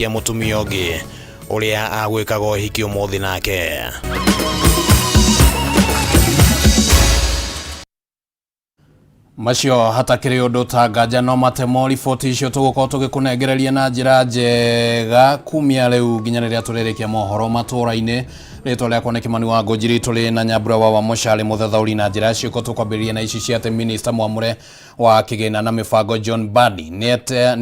Mũtumia ũngĩ ũrĩa agwĩkaga ũhiki ũmũthĩ nake. Macio hatakĩrĩ ũndũ ta nganja no matemo. Riboti icio tũgũkorwo tũgĩkũnengereria na njĩra njega kumia rĩu nginya rĩrĩa tũrĩrĩkia mohoro matũra-inĩ. Rĩtwa rĩakwa nĩ Kĩmani wa Ngũnjiri, tũrĩ na Nyambura wa Mũcari mũthathaũri na njĩra ya ciĩko. Tũkwambĩrĩria na ici cia atĩ minista mwamũre wa kĩgĩna na mĩbango John Mbadi nĩ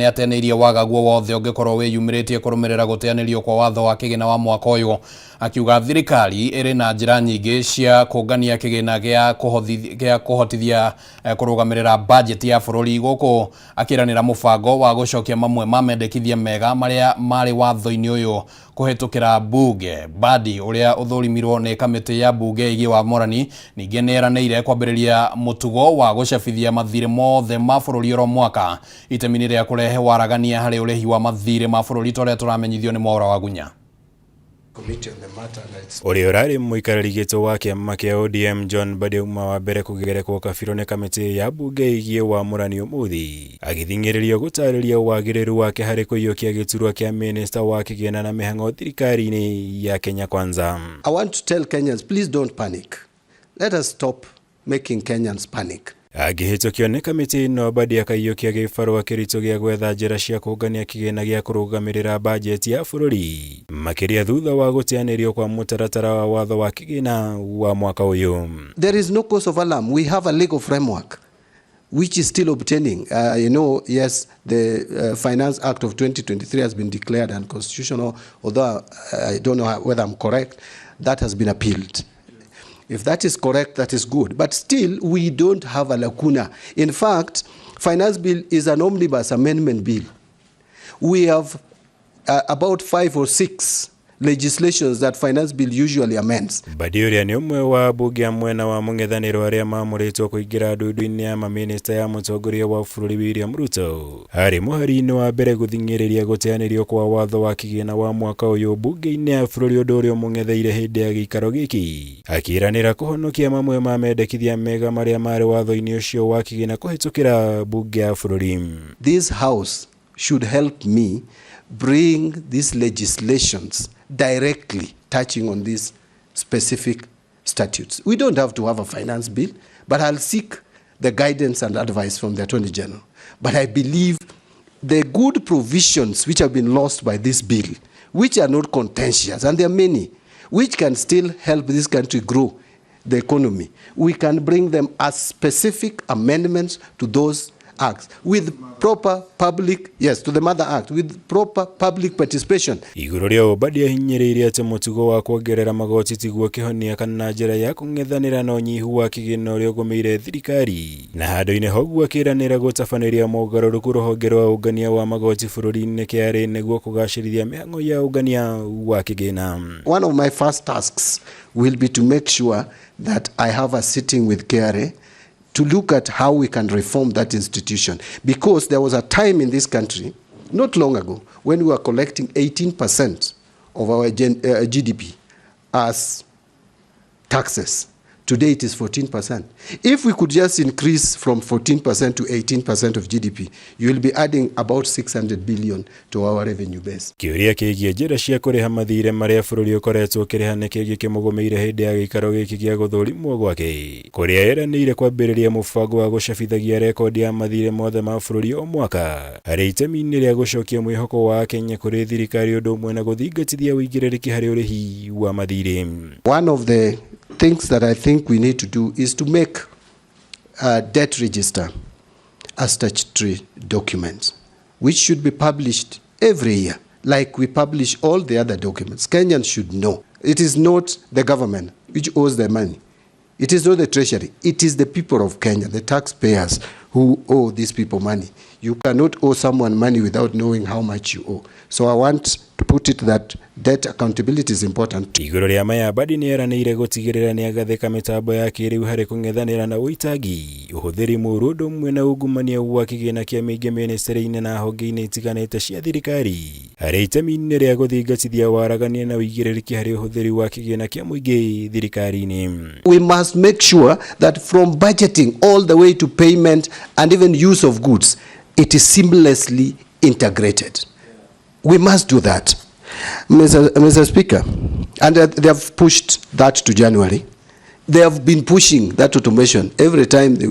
ateanĩirie wagagu o wothe ũngĩkorwo wĩyumĩrĩtie kũrũmĩrĩra gũteanĩrio kwa watho wa kĩgĩna wa mwaka ũyũ, akiuga thirikari ĩrĩ na njĩra nyingĩ cia kũngania kĩgĩna gĩa kũhotithia kũrũgamĩrĩra bajeti ya bũrũri, gũkũ akĩranĩra mũbango wa gũcokia mamwe ma mendekithia mega marĩa marĩ watho-inĩ ũyũ kũhĩtũkĩra mbunge. Mbadi, ũrĩa ũthũrimirwo nĩ kamĩtĩ ya mbunge ĩgiĩ wamũrani, ningĩ nĩ eranĩire kwambĩrĩria mũtugo wa gũcabithia mathirĩ mothe ma bũrũri oro mwaka itemi-inĩ rĩa kũrehe waragania harĩ ũrĩhi wa mathirĩ ma bũrũri, ta ũrĩa tũramenyithio nĩ Mwaũra wa Gunya. Ũrĩa ũrarĩ mũikarĩri gĩtĩ wa kĩama kĩa ODM John Mbadi auma wa mbere kũgerekwo kabirũ nĩ kamĩtĩ ya mbunge ĩgiĩ wamũrani ũmũthĩ, agĩthing'ĩrĩrio gũtarĩria wagĩrĩru wake harĩ kũiyũkia gĩturwa kĩa minista wa kĩgĩna na mĩhang'o thirikari-inĩ ya Kenya Kwanza. I want to tell Kenyans, please don't panic. Let us stop making Kenyans panic. Angĩhĩtũkio nĩ kamĩtĩ ĩno, Mbadi akaiyũkia gĩbarũa kĩritũ gĩa gwetha njĩra cia kũngania kĩgĩna gĩa kũrũgamĩrĩra bajeti ya bũrũri, makĩria thutha wa gũteanĩrio kwa mũtaratara wa watho wa kĩgĩna wa mwaka ũyũ. There is no cause of alarm. We have a legal framework which is still obtaining. Yes, the Finance Act of 2023 has been declared unconstitutional, although I don't know whether I'm correct. That has been appealed. If that is correct, that is good. But still, we don't have a lacuna. In fact, Finance Bill is an omnibus amendment bill. We have about five or six legislations that Finance Bill usually amends. Mbadi, ũrĩa nĩ ũmwe wa mbunge a mwena wa mũng'ethanĩro arĩa mamũrĩtwo kũingĩra ndundu-inĩ ya mamĩnĩsta ya mũtongoria wa bũrũri William Ruto, arĩ mũhari-inĩ wa mbere gũthing'ĩrĩria gũteanĩrio kwa watho wa kĩgĩna wa mwaka ũyũ mbunge-inĩ ya bũrũri, ũndũ ũrĩa ũmũng'etheire hĩndĩ ya gĩikaro gĩkĩ, akĩranĩra kũhonokia mamwe ma mendekithia mega marĩa marĩ watho-inĩ ũcio wa kĩgĩna kũhĩtũkĩra mbunge ya bũrũri. This house should help me bring these legislations directly touching on these specific statutes. We don't have to have a finance bill, but I'll seek the guidance and advice from the Attorney General. But I believe the good provisions which have been lost by this bill, which are not contentious, and there are many, which can still help this country grow the economy, we can bring them as specific amendments to those acts with proper public, yes, to the mother act, with proper public participation. Igũrũ rĩa ũũ, Mbadi ahinyĩrĩirie atĩ mũtugo wa kuongerera magoti tiguo kĩhonia kana njĩra ya kũng'ethanĩra na ũnyihu wa kĩgĩna ũrĩa ũgũmĩire thirikari, na handũ-inĩ ha ũguo akĩranĩra gũtabanĩria mogarũrũku rũhonge rwa ũngania wa magoti bũrũri-inĩ KRA nĩguo kũgacĩrithia mĩhang'o ya ũngania wa kĩgĩna. One of my first tasks will be to make sure that I have a sitting with KRA to look at how we can reform that institution. Because there was a time in this country, not long ago, when we were collecting 18% of our GDP as taxes. Today it is 14%. If we could just increase from 14% to 18% of GDP, you will be adding about 600 billion to our revenue base. Kĩũria kĩgiĩ njĩra cia kũrĩha mathirĩ marĩa bũrũri ũkoretwo ũkĩrĩha nĩ kĩngĩ kĩmũgũmĩire hĩndĩ ya gĩikaro gĩkĩ gĩa gũthũrimwo gwake, kũrĩa eranĩire kwambĩrĩria mũbango wa gũcabithagia rekondi ya mathirĩ mothe ma bũrũri o mwaka harĩ itemi-inĩ rĩa gũcokia mwĩhoko wa Kenya kũrĩ thirikari, ũndũ ũmwe na gũthingatithia ũigĩrĩrĩki harĩ ũrĩhi wa mathirĩ. One of the things that I think we need to do is to make a debt register a statutory document, which should be published every year, like we publish all the other documents. Kenyans should know. It is not the government which owes the money. It is not the treasury. It is the people of Kenya, the taxpayers, who owe these people money. You cannot owe someone money without knowing how much you owe. So I want to put it that debt accountability is important. Igũrũ rĩa maya, Mbadi nĩ eranĩire gũtigĩrĩra nĩ agathĩka mĩtambo ya kĩrĩu harĩ kũng'ethanĩra na ũitangi, ũhũthĩri mũũru, ũndũ ũmwe na ungumania wa kĩgĩna kĩa mĩingĩ mĩnĩstĩrĩ-inĩ na honge-inĩ itiganĩte cia thirikari, harĩ itemi-inĩ rĩa gũthingatithia waragania na ũigĩrĩrĩki harĩ ũhũthĩri wa kĩgĩna kĩa mũingĩ thirikari-inĩ. We must make sure that from budgeting all the way to payment and even use of goods, it is seamlessly integrated. We must do that. Mr. Speaker, and they have pushed that to January. They have been pushing that automation. Every time they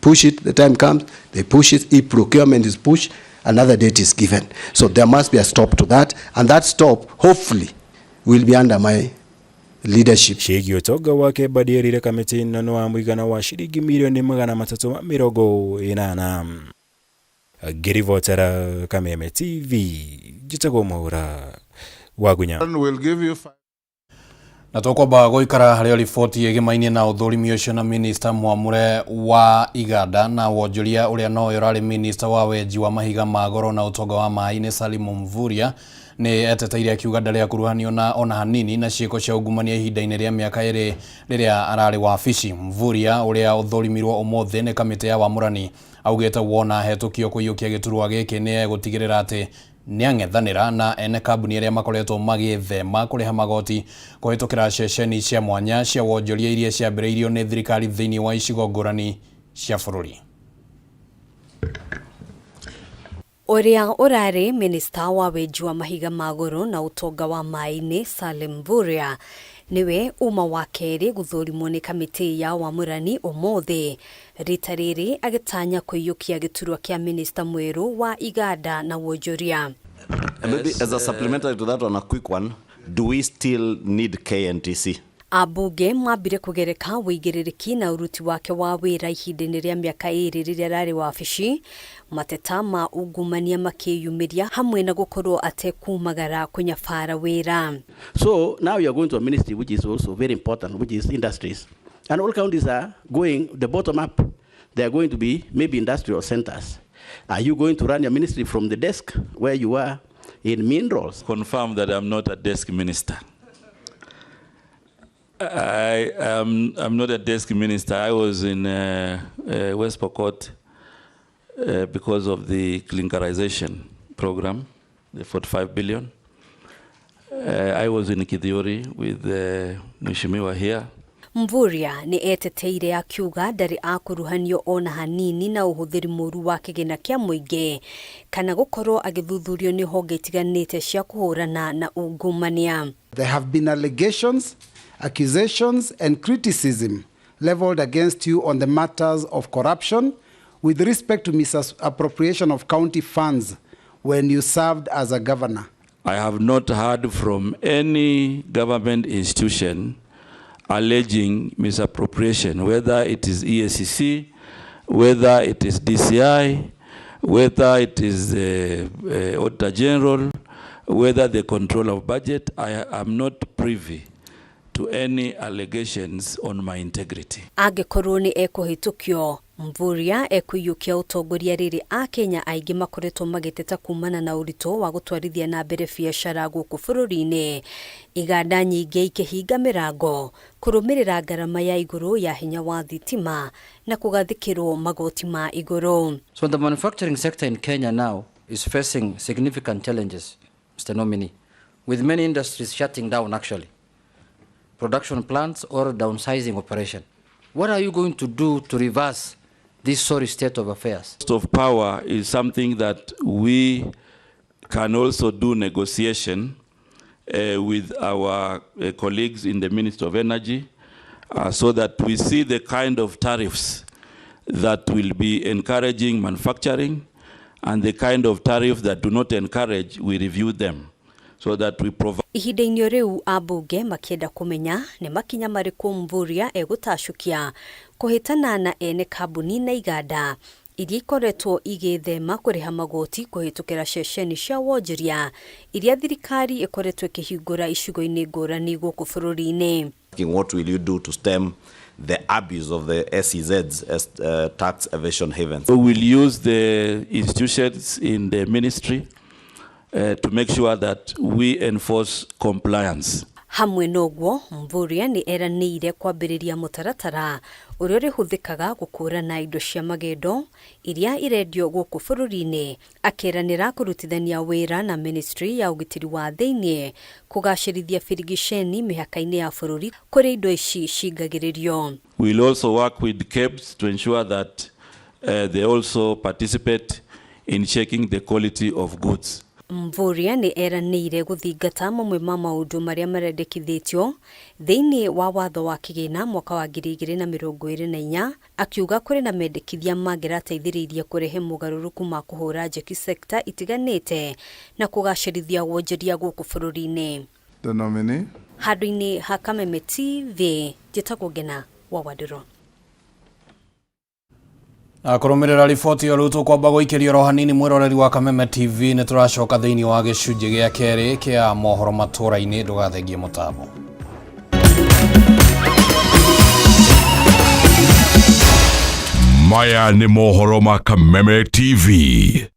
push it, the time comes, they push it. If procurement is pushed, another date is given. So there must be a stop to that, and that stop, hopefully, will be under my leadership. Ciĩgiĩ ũtonga wake Mbadi erire kamĩtĩ ĩno nĩ wa mũigana wa ciringi mirioni 380. Ngĩribotera Kameme TV, njĩtagwo Mwaura Wagunya. Will give you Na tũkwamba gũikara harĩ o riboti ĩgĩmainie na ũthũrimi ũcio na minista mwamũre wa iganda na wonjoria ũrĩa nowe ũrarĩ minista wa wenji wa mahiga ma goro na ũtonga wa maĩ-inĩ Salimu Mvurya nĩ eteteire akiuga ndarĩ akuruhanio na ona hanini na ciĩko cia ungumania ihinda-inĩ rĩa mĩaka 2 rĩrĩa ararĩ wabici. Mvurya ũrĩa ũthũrimirwo ũmũthĩ nĩ kamĩtĩ ya wamũrani augĩte wona hetũkio kũiyũkia gĩturwa gĩkĩ nĩ egũtigĩrĩra atĩ nĩang'ethanĩra na ene kambuni arĩa makoretwo magĩthema kũrĩha magoti kũhĩtũkĩra ceceni cia mwanya cia wonjoria iria ciambĩrĩirio nĩ thirikari thĩinĩ wa icigo ngũrani cia bũrũri. Ũrĩa ũrarĩ minista wa wenji wa mahiga ma goro na ũtonga wa maĩ-inĩ Salim Mvurya nĩwe uma wa kerĩ gũthũrimwo nĩ kamĩtĩ ya wamũrani ũmũthĩ, rita rĩrĩ agĩtanya kũiyũkia gĩturwa kĩa minista mwerũ wa iganda na wonjoria. Maybe as a supplementary to that one, a quick one, do we still need KNTC? Ambunge mambire kũgereka wĩigĩrĩrĩki na ũruti wake wa wĩra ihinda-inĩ rĩa mĩaka 2 rĩrĩa ararĩ wabici, mateta ma ungumania makĩyumĩria hamwe na gũkorwo atekumagara kũnyabara wĩra. So now you are going to a ministry which is also very important, which is industries. And all counties are going, the bottom up, they are going to be maybe industrial centers. Are you going to run your ministry from the desk where you are in minerals? Confirm that I'm not a desk minister. I'm not a desk minister. I was in West Pokot because of the clinkerization program, the 45 billion. I was in Kithiori with Mheshimiwa here. Mvurya nĩ eteteire akiuga ndarĩ akuruhanio ona hanini na ũhũthĩri mũru wa kĩgĩna kĩa mũingĩ kana gũkorwo agĩthuthurio nĩ honge itiganĩte cia kũhũrana na ungumania. There have been allegations, accusations and criticism leveled against you on the matters of corruption with respect to misappropriation of county funds when you served as a governor. I have not heard from any government institution alleging misappropriation, whether it is EACC, whether it is DCI, whether it is the Auditor General, whether the control of budget. I am not privy to any allegations on my integrity. Angĩkorwo nĩ ekũhĩtũkio, Mvurya ekũiyũkia ũtongoria rĩrĩ Akenya aingĩ makoretwo magĩteta kumana na ũritũ wa gũtwarithia na mbere biacara gũkũ bũrũri-inĩ, iganda nyingĩ ikĩhinga mĩrango kũrũmĩrĩra ngarama ya igũrũ ya hinya wa thitima na kũgathĩkĩrwo magoti ma igũrũ. So the manufacturing sector in Kenya now is facing significant challenges, Mr. Nominee, with many industries shutting down actually, production plants or downsizing operation. What are you going to do to reverse this sorry state of affairs? Cost of power is something that we can also do negotiation with our colleagues in the Ministry of Energy so that we see the kind of tariffs that will be encouraging manufacturing and the kind of tariffs that do not encourage, we review them so that we provide. Ihinda-inĩ rĩu ambunge makĩenda kũmenya nĩ makinya marĩkũ Mvurya egũtacũkia kũhĩtana na ene kambuni na iganda iria ikoretwo igĩthema kũrĩha magoti kũhĩtũkĩra ceceni cia wonjoria iria thirikari ĩkoretwo ĩkĩhingũra icigo-inĩ ngũrani gũkũ bũrũri-inĩ. What will you do to stem the abuse of the SEZs as tax evasion havens? We will use the institutions in the ministry to make sure that we enforce compliance. Hamwe noguo, Mvurya nĩ eranĩire kwambĩrĩria mũtaratara ũrĩa ũrĩhũthĩkaga gũkũũrana indo cia magendo iria irendio gũkũ bũrũri-inĩ, akĩranĩra kũrutithania wĩra na ministry ya ũgitĩri wa thĩinĩ kũgacĩrithia birigiceni mĩhaka-inĩ ya bũrũri kũrĩa indo ici cingagĩrĩrio. We will also work with KEBS to ensure that they also participate in checking the quality of goods. Mvurya nĩ eranĩire gũthingata mamwe ma maũndũ marĩa marendekithĩtio thĩinĩ wa watho wa kĩgĩna mwaka wa 2024, akiuga kũrĩ na mendekithia mangĩrateithĩrĩirie kũrehe mogarũrũku ma kũhũra njeki sekta itiganĩte na kũgacĩrithia wonjoria gũkũ bũrũri-inĩ. The nominee. Handũ-inĩ ha Kameme TV, njĩtagwo Ngena wa Wandũrũ. Na kũrũmĩrĩra riboti ĩyo rĩu tũkwamba gũikĩrio oro hanini mwĩroreri wa Kameme TV, nĩ tũracoka thĩinĩ wa gĩcunjĩ gĩa kerĩ kĩa mohoro matũra-inĩ, ndũgathengie mũtambo. Maya nĩ mohoro ma Kameme TV.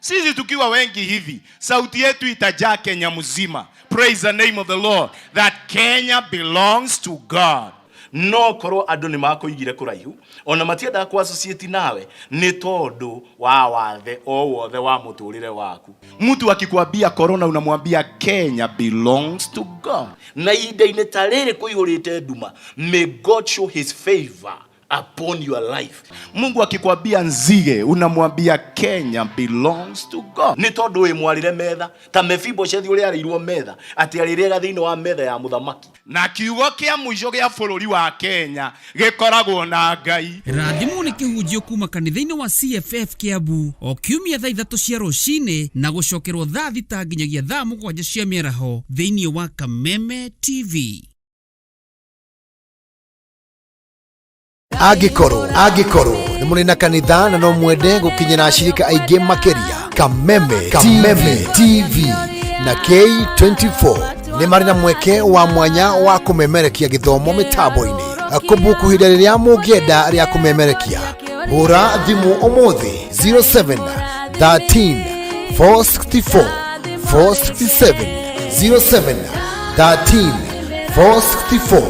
Sisi tukiwa wengi hivi, sauti yetu itajaa Kenya mzima. Praise the name of the Lord, that Kenya belongs to God. No korwo andu ni makuigire kuraihu ona matiendaga ku associate nawe ni tondu wa wathe o wothe wa muturire waku. Mtu akikwambia corona unamwambia Kenya belongs to God. Na ihinda-inĩ ta rĩrĩ kũihũrĩte nduma, may God show his favor upon your life. Mungu akikwambia nzige unamwambia Kenya belongs to God. Ni tondu wi mwarire metha ta Mefiboshethi uria arĩirwo metha ati arĩrĩaga thĩinĩ wa metha ya mũthamaki. Na kiugo kĩa mũico gĩa bũrũri wa Kenya gĩkoragwo na Ngai. Rathimwo nĩ kĩhunjio kuma kanitha-inĩ wa CFF Kiambu o kiumia thaa 3 cia rũcinĩ na gũcokerwo thaa 6 nginyagia thaa 7 cia mĩaraho thĩinĩ wa Kameme TV. Angĩkorwo nĩ mũrĩ na kanitha na no mwende gũkinyĩra ashirika aingĩ makĩria, Kameme TV na K24 nĩ marĩ na mweke wa mwanya wa kũmemerekia gĩthomo mĩtambo-inĩ. Kũbuku ihinda rĩrĩa mũngĩenda rĩa kũmemerekia, hũra thimũ ũmũthĩ 07 13 464 467, 07 13 464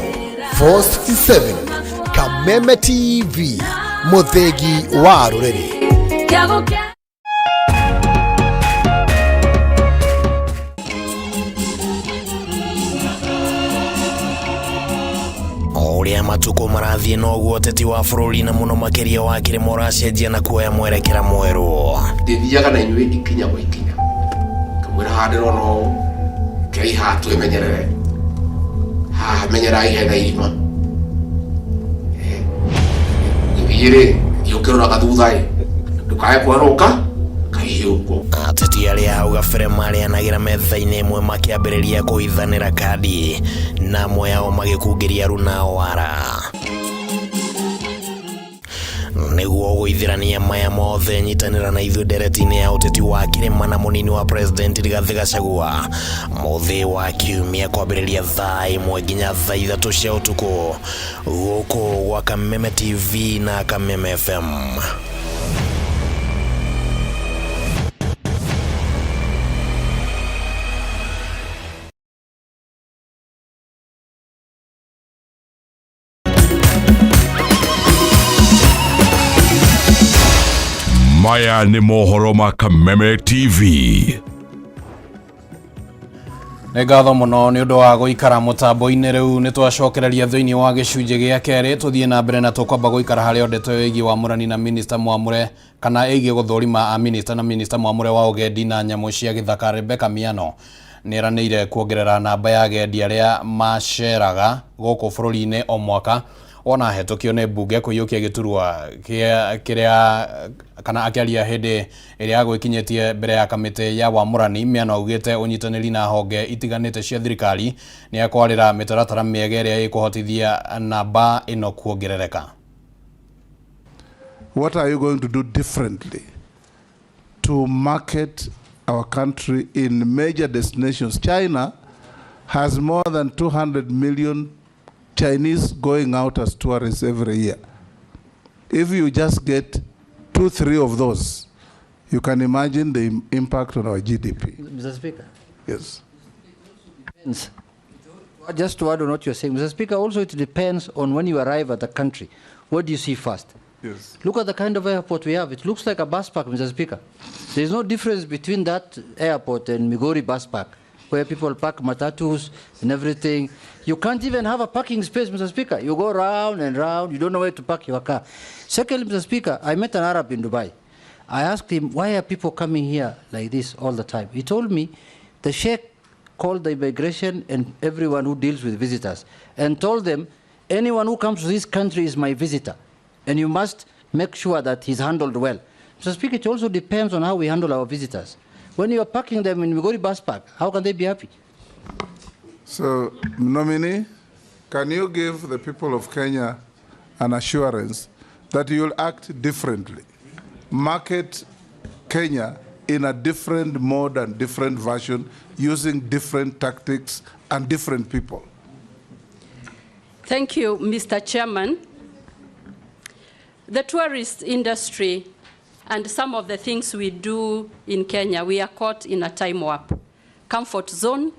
467. Kameme TV, mũthĩgi wa rũrĩrĩ. Ũrĩa matukũ marathiĩ noguo ũteti wa bũrũri na mũno makĩria wa kĩrĩma ũracenjia na kuoya mwerekera mwerũ. Ndĩthiaga na inyuĩ ikinya kwa ikinya, kamwĩra haha ndĩrona ũũ, kĩrai haha twĩmenyerere, haha menyerai hena irima, gĩthiĩ rĩ thiĩ ũkĩroraga thutha ĩ ndũkae kwerũka kahiũko. Ateti arĩa hau gabere marĩanagĩra metha-inĩ ĩmwe makĩambĩrĩria kũhithanĩra kandi na amwe ao magĩkungĩria aruna wara. Nĩguo gũithĩrania maya mothe, nyitanĩra na ithuĩ ndereti-inĩ ya ũteti wa kĩrĩma na mũnini wa President Rigathĩ Gachagua mũthĩ wa kiumia kwambĩrĩria thaa 1 nginya thaa 3 cia ũtukũ gũkũ gwa Kameme TV na Kameme FM. Maya nĩ mohoro ma Kameme TV. Nĩ ngatho mũno nĩ ũndũ wa gũikara mũtambo-inĩ. Rĩu nĩ twacokereria thĩinĩ wa gĩcunjĩ gĩa kerĩ, tũthiĩ na mbere na tũkwamba gũikara harĩa ndeto ĩgiĩ wamũrani na minista mwamũre kana ĩgiĩ gũthũrima a minista na minista mwamũre wa ũgendi na nyamũ cia gĩthaka Rebecca Miano nĩ eranĩire kuongerera namba ya agendi arĩa maceraga gũkũ bũrũri-inĩ o mwaka wona hetũkio nĩ mbunge kũiyũkia gĩturwa kĩrĩa kana akĩaria hĩndĩ ĩrĩa agwĩkinyĩtie mbere ya kamĩtĩ ya wamũrani. Miano augĩte ũnyitanĩri na honge itiganĩte cia thirikari nĩ ekwarĩra mĩtaratara mĩega ĩrĩa ĩkũhotithia namba ĩno kuongerereka. What are you going to do differently to market our country in major destinations? China has more than 200 million Chinese going out as tourists every year. If you just get 2-3 of those, you can imagine the impact on our GDP. Mr. Speaker. Yes. Depends. Just to add on what you're saying, Mr. Speaker, also it depends on when you arrive at the country. What do you see first? Yes. Look at the kind of airport we have. It looks like a bus park, Mr. Speaker. There is no difference between that airport and Migori bus park, where people park matatus and everything. You can't even have a parking space, Mr. Speaker. You go round and round. You don't know where to park your car. Secondly, Mr. Speaker, I met an Arab in Dubai. I asked him, why are people coming here like this all the time? He told me the sheikh called the immigration and everyone who deals with visitors and told them, anyone who comes to this country is my visitor, and you must make sure that he's handled well. Mr. Speaker, it also depends on how we handle our visitors. When you are parking them in Migori bus park, how can they be happy? So, nominee, can you give the people of Kenya an assurance that you'll act differently? Market Kenya in a different mode and different version, using different tactics and different people. Thank you, Mr. Chairman. The tourist industry and some of the things we do in Kenya, we are caught in a time warp. Comfort zone,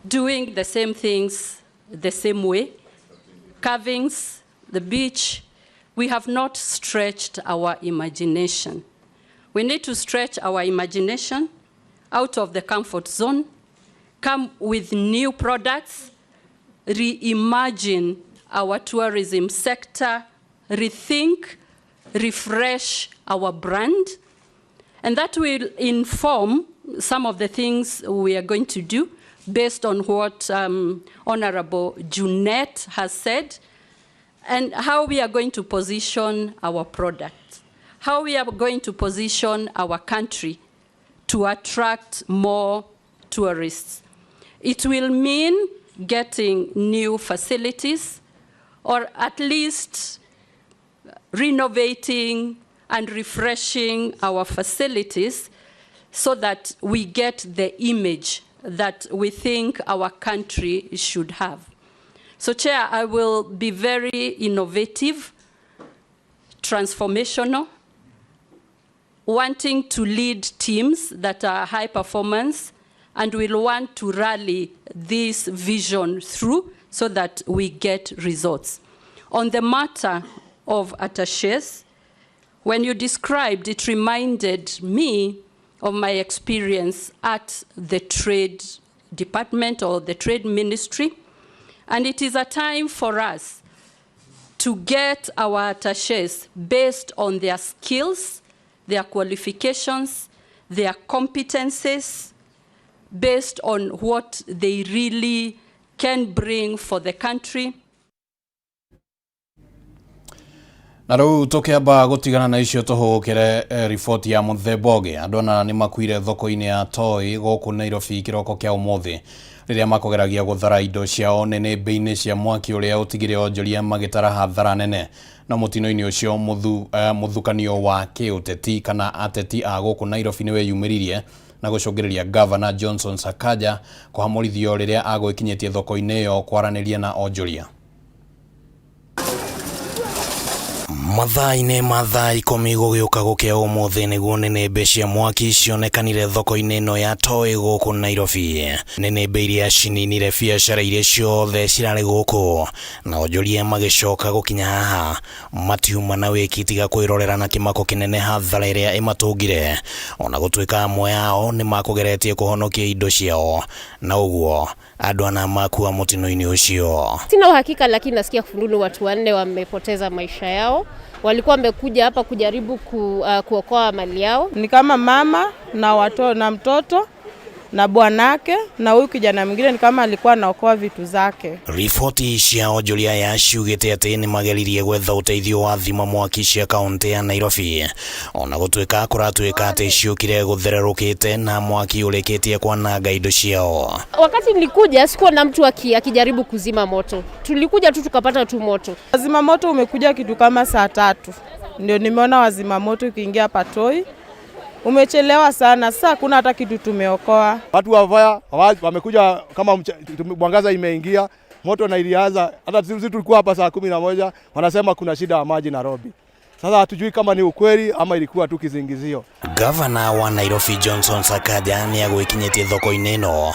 doing the same things the same way, carvings, the beach. We have not stretched our imagination. We need to stretch our imagination out of the comfort zone, come with new products, reimagine our tourism sector, rethink, refresh our brand, and that will inform some of the things we are going to do based on what Honorable Junet has said and how we are going to position our products, how we are going to position our country to attract more tourists. It will mean getting new facilities or at least renovating and refreshing our facilities so that we get the image that we think our country should have. So, Chair, I will be very innovative, transformational, wanting to lead teams that are high performance and will want to rally this vision through so that we get results. On the matter of attaches, when you described, it reminded me of my experience at the Trade Department or the Trade Ministry. And it is a time for us to get our attaches based on their skills, their qualifications, their competences, based on what they really can bring for the country. Na rĩu tũkĩamba gũtigana na icio tũhũgũkĩre riboti ya mũthemba ũngĩ. Andũ ana nĩ makuire thoko-inĩ ya Toi gũkũ Nairobi kĩroko kĩa ũmũthĩ rĩrĩa makũgeragia gũthara indo ciao nĩnĩmbĩ-inĩ cia mwaki ũrĩa ũtigire onjoria magĩtara hathara nene. Na mũtino-inĩ ũcio mũthukanio wa kĩũteti kana ateti a gũkũ Nairobi nĩweyumĩririe na gũcũngĩrĩria Gavana Johnson Sakaja kũhamũrithio rĩrĩa agwĩkinyĩtie thoko-inĩ ĩyo kwaranĩria na onjoria. Mathaa-inĩ ma thaa 10 gũgĩũka gũkĩa ũmũthĩ nĩguo nĩnĩmbĩ cia mwaki cionekanire thoko-inĩ ĩno ya Toi gũkũ Nairobi. Nĩnĩmbĩ iria cininire biacara iria ciothe cirarĩ gũkũ na onjoria magĩcoka gũkinya haha matiuma na wĩki tiga kwĩrorera na kĩmako kĩnene hathara ĩrĩa ĩmatũngire, ona gũtuĩka amwe ao nĩmakũgeretie kũhonokia indo ciao na ũguo andũ ana makua mũtino-inĩ ũcio. Sina uhakika, lakini nasikia fununu watu 4 wamepoteza maisha yao. Walikuwa wamekuja hapa kujaribu kuokoa mali yao. Ni kama mama na watoto na mtoto na bwanake na huyu kijana mwingine ni kama alikuwa anaokoa vitu zake. Riboti cia onjoria ya ciugĩte atĩ nĩmageririe gwetha ũteithio wa thima mwaki cia kaunti ya Nairobi, ona gũtuĩka kũratuĩka atĩ ciũkire gũthererũkĩte na mwaki ũrĩkĩtie kwananga indo ciao. Wakati nilikuja sikuwa na mtu akijaribu kuzima moto. Tulikuja tu tukapata tu moto. Wazima moto umekuja kitu kama saa 3. Ndio nimeona wazima moto ukiingia hapa Toi. Umechelewa sana, sasa hakuna hata kitu tumeokoa. Watu wa fire wamekuja kama mwangaza imeingia, moto na ilianza. Hata sisi tulikuwa hapa saa 11, wanasema kuna shida ya maji Nairobi. Sasa hatujui kama ni ukweli ama ilikuwa tu kizingizio. Gavana wa Nairobi Johnson Sakaja nĩ agwĩkinyĩtie thoko-inĩ ĩno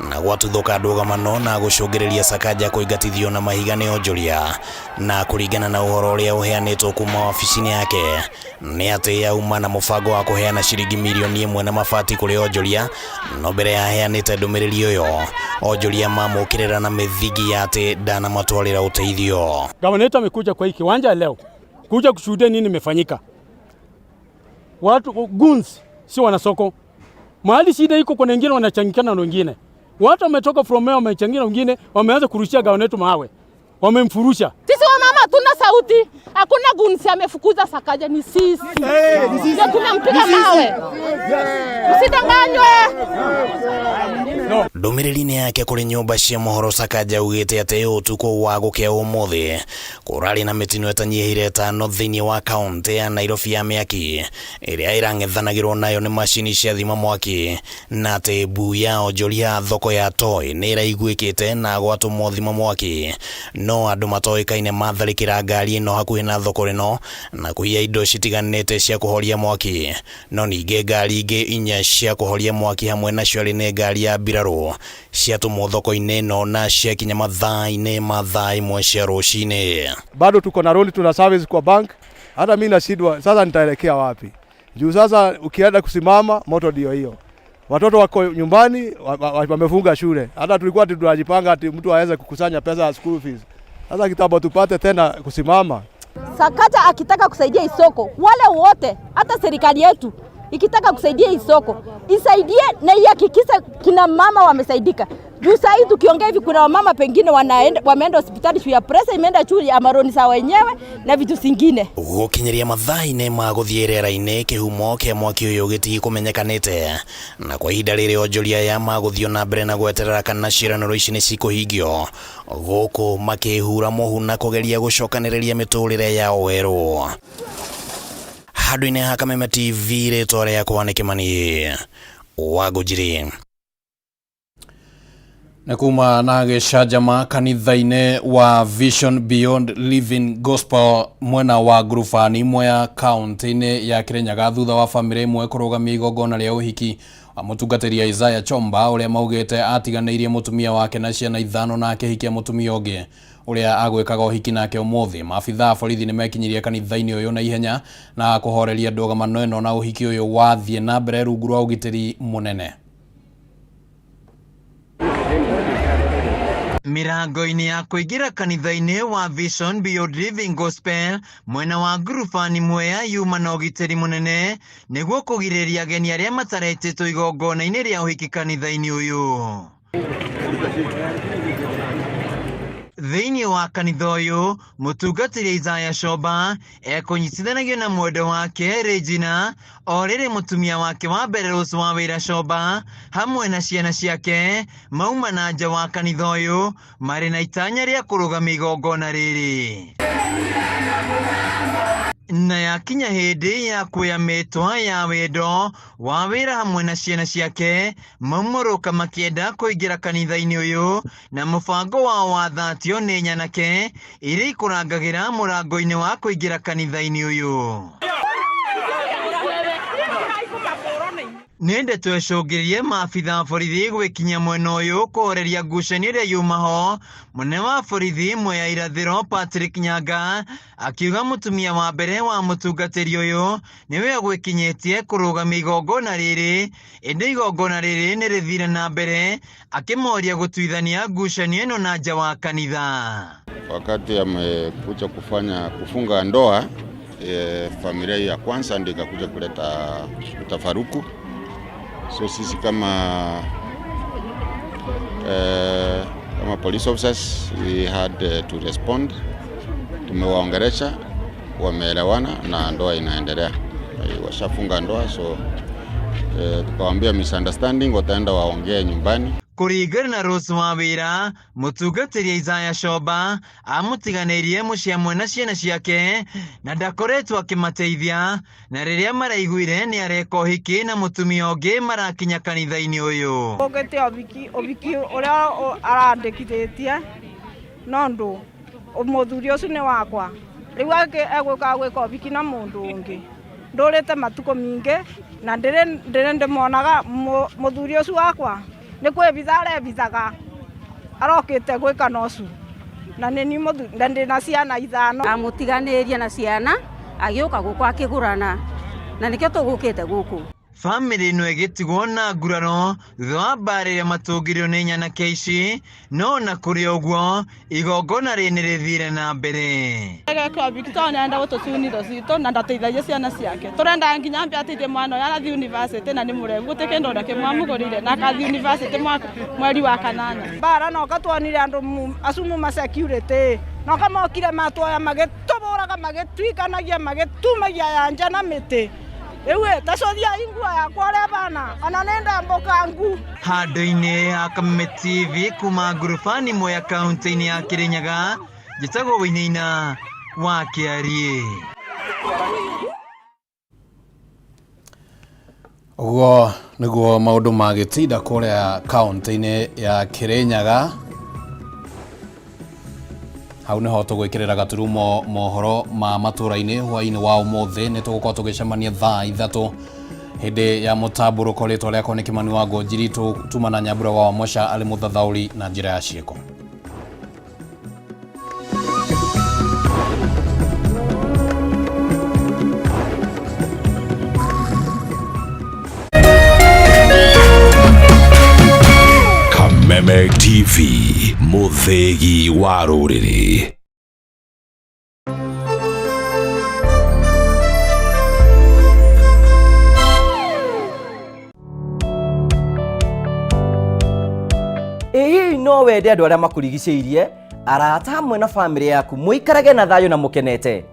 na gwatuthũka ndũgamano na gũcũngĩrĩria Sakaja kũingatithio na mahiga nĩ onjoria, na kũringana na ũhoro ũrĩa ũheanĩtwo kuma wabici-inĩ yake nĩ atĩ auma na mũbango wa kũheana ciringi mirioni 1 na mabati kũrĩ onjoria, no mbere ya aheanĩte ndũmĩrĩri ũyũ onjoria mamũkĩrĩra na mĩthingi ya atĩ ndanamatwarĩra ũteithio. Gavana wetu amekuja kwa hii kiwanja leo kuja kushuhudia nini imefanyika. Watu goons si wanasoko. Mahali shida iko, kuna wengine wanachangikana na wengine. Watu wametoka from where wamechangia na wengine wameanza kurushia gavana wetu mawe. Wamemfurusha. Sisi wamama hatuna sauti. Hakuna goons amefukuza Sakaja, ni sisi. Hey, ni sisi. Ndio tunampiga Ni sisi. mawe. Yes. Msidanganywe. No. Ndũmĩrĩri-inĩ yake kũrĩ nyũmba cia mohoro Sakaja augĩte atĩ ũtukũ wa gũkĩa ũmũthĩ kũrarĩ na mĩtino ĩtanyihĩire 5 thĩinĩ wa kaũntĩ ya Nairobi ya mĩaki ĩrĩa ĩrang'ethanagĩrwo nayo nĩ macini cia thima mwaki, na atĩ mbu ya onjoria thoko ya Toi nĩ ĩraiguĩkĩte na gwatũmwo thima mwaki, no andũ matoĩkaine matharĩkĩra ngari ĩno hakuhĩ na thoko ĩno na kũiya indo citiganĩte cia kũhoria mwaki, no ningĩ ngari ingĩ 4 cia kũhoria mwaki hamwe nacio arĩ nĩ ngari ya mbirarũ ciatũmwo thoko-inĩ ĩno na ciakinya mathaa-inĩ ma thaa 1 cia rũcinĩ. Bado tuko na loan, tuna service kwa bank. Hata mimi nashindwa sasa nitaelekea wapi? Juu sasa ukienda kusimama moto ndio hiyo. Watoto wako nyumbani wamefunga shule. Hata tulikuwa tunajipanga ati mtu aweze kukusanya pesa ya school fees. Sasa kitambo tupate tena kusimama. Sakaja akitaka kusaidia isoko, wale wote hata serikali yetu ikitaka kusaidia isoko, isaidie na ihakikishe kina mama wamesaidika. Juu saa hii tukiongea hivi kuna wamama pengine wameenda hospitali juu ya pressure imeenda juu ya maroni za wenyewe na vitu zingine. Gũkinyĩria mathaa-inĩ ma gũthiĩ rĩera-inĩ kĩhumo kĩa mwaki ũyũ gĩtikũmenyekanĩte, na kwa ihinda rĩrĩ onjoria aya magũthiĩ na mbere na gweterera kana ciĩranĩro ici nĩ cikũhingio, gũkũ makĩhura mũhu na kũgeria gũcokanĩrĩria mĩtũrĩre yao werũ. Handũ-inĩ ha Kameme TV, rĩtwa rĩakwa nĩ Kĩmani wa Ngũnjiri. Na kuma na gĩcanjama kanitha-inĩ wa Vision Beyond Living Gospel mwena wa Ngurubani Mwea kaunti-inĩ ya Kirinyaga thutha wa bamĩrĩ ĩmwe kũrũgamia igongona rĩa ũhiki wa mũtungatĩri Isaiah Chomba ũrĩa maugĩte atiganĩirie mũtumia wake na ciana 5 na akĩhikia mũtumia ũngĩ ũrĩa agwĩkaga ũhiki nake ũmũthĩ. Maabithaa a borithi nĩmekinyirie kanitha-inĩ ũyũ na ihenya na kũhoreria ndũgamano ĩno na ũhiki ũyũ wathiĩ na mbere rungu rwa ũgitĩri mũnene. Mirango-inĩ ya kũingĩra kanitha-inĩ wa Vision Beyond Living Gospel mwena wa Ngurubani Mwea yuma na ũgitĩri mũnene nĩguo kũgirĩrĩria ageni arĩa mataretĩtwo igongona-inĩ rĩa ũhiki kanitha-inĩ ũyũ. Thĩinĩ wa kanitha ũyũ mũtungatĩri Isaiah Chomba ekũnyitithanagio na mwendwa wake Regina o rĩrĩ mũtumia wake wa mbere Rose wa Wĩra Chomba hamwe na ciana ciake mauma na nja wa kanitha ũyũ marĩ na itanya rĩa kũrũgamia igongona rĩrĩ. Na yakinya hĩndĩ ya kuoya mĩtwa ya wendo wa wĩra hamwe na ciana ciake maumũrũka makĩenda kũingĩra kanitha-inĩ ũyũ na mũbango wao wathatio nĩ nyanake iria ikũrangagĩra mũrango-inĩ wa kũingĩra kanitha-inĩ ũyũ. Nĩ ndeto ĩcũngĩrĩrie maabitha a borithi gwĩkinyia mwena ũyũ kũhoreria ngucanio ĩrĩa yuma ho. Mũnene wa borithi Mwea Irathĩro Patrick Nyanga akiuga mũtumia wa mbere wa mũtungatĩri ũyũ nĩwe ũgwĩkinyĩtie kũrũgamia igongona rĩrĩ, ĩndĩ igongona rĩrĩ nĩ rĩthire na mbere akĩmoria gũtuithania ngucanio ĩno na nja wa kanitha. Wakati amekuja kufanya kufunga ndoa, familia ya kwanza ndio ikakuja kuleta mtafaruku. So sisi kama police officers we had to respond. Tumewaongelesha, wameelewana na ndoa inaendelea. Washafunga ndoa, so tukawaambia misunderstanding, wataenda waongee nyumbani. Kũringana na Rose wa Wĩra, mũtungatĩri Isaiah Chomba amũtiganĩirie mũciĩ hamwe na ciana ciake na ndakoretwo akĩmateithia, na rĩrĩa maraiguire nĩ areka ũhiki na mũtumia ũngĩ marakinya kanitha-inĩ ũyũ. Ũgĩte ũhiki ũrĩa arandĩkithĩtie no ndũ mũthuri ũcio nĩ wakwa. Riu egwika gwika ũhiki na mundu ungi ndurite matuko mingi na ndiri ndimonaga muthuri ucio wakwa ni kwibitha arebithaga arokite gwika nocu na nini na ndina ciana ithano. Amutiganirie na ciana agiuka guku akigurana na nikio tugukite guku. Bamĩrĩ ĩno ĩgĩtigwo na nguraro thutha wa mbara ĩrĩa matũngĩrio nĩ nyanake ici, no ona kũrĩ ũguo igongona rĩrĩ nĩrĩthire na mbere. Egeka ũhiki tondũ nĩarenda gũtũcuna indo citũ na ndateithagia ciana ciake. Tũrenda nginya ambe ateithie mwana ũyũ arathiĩ university na nĩ mũremu gũtirĩ kĩndũ ona kĩmwe amũgũrĩire na akathiĩ university mweri wa kanana. Mbara noka tuonire andu acu muma security noka mokire matuoya magĩtũbũraga magĩtuikanagia magĩtumagia ya nja na mĩtĩ. Ewe tacothia ingua yakwa ũrĩa bana ona nĩ ndambũkangu. Handũ-inĩ ha Kameme TV kuma ngurubani Mwea kaunti-inĩ ya Kirinyaga, njĩtagwo Wainaina wa Kĩariĩ. Ũguo nĩguo maũndũ magĩtinda kũrĩa kaunti-inĩ ya Kirinyaga. Hau niho tũgwĩkĩrĩra gaturumo mohoro ma matũra-inĩ hwaĩ-inĩ wa ũmũthĩ. Nĩ tũgũkorwo tũgĩcemania thaa 3 hĩndĩ ya mũtambũrũko. Rĩtwa rĩakwa nĩ Kĩmani wa Ngũnjiri, tuma na Nyambura wa Wamosha arĩ mũthathaũri na njĩra ya ciĩko. Kameme TV, mũthĩgi wa rũrĩrĩ. Ĩ hihi no wende andũ arĩa makũrigicĩirie, arata hamwe na bamĩrĩ yaku mũikarage na thayũ na mũkenete?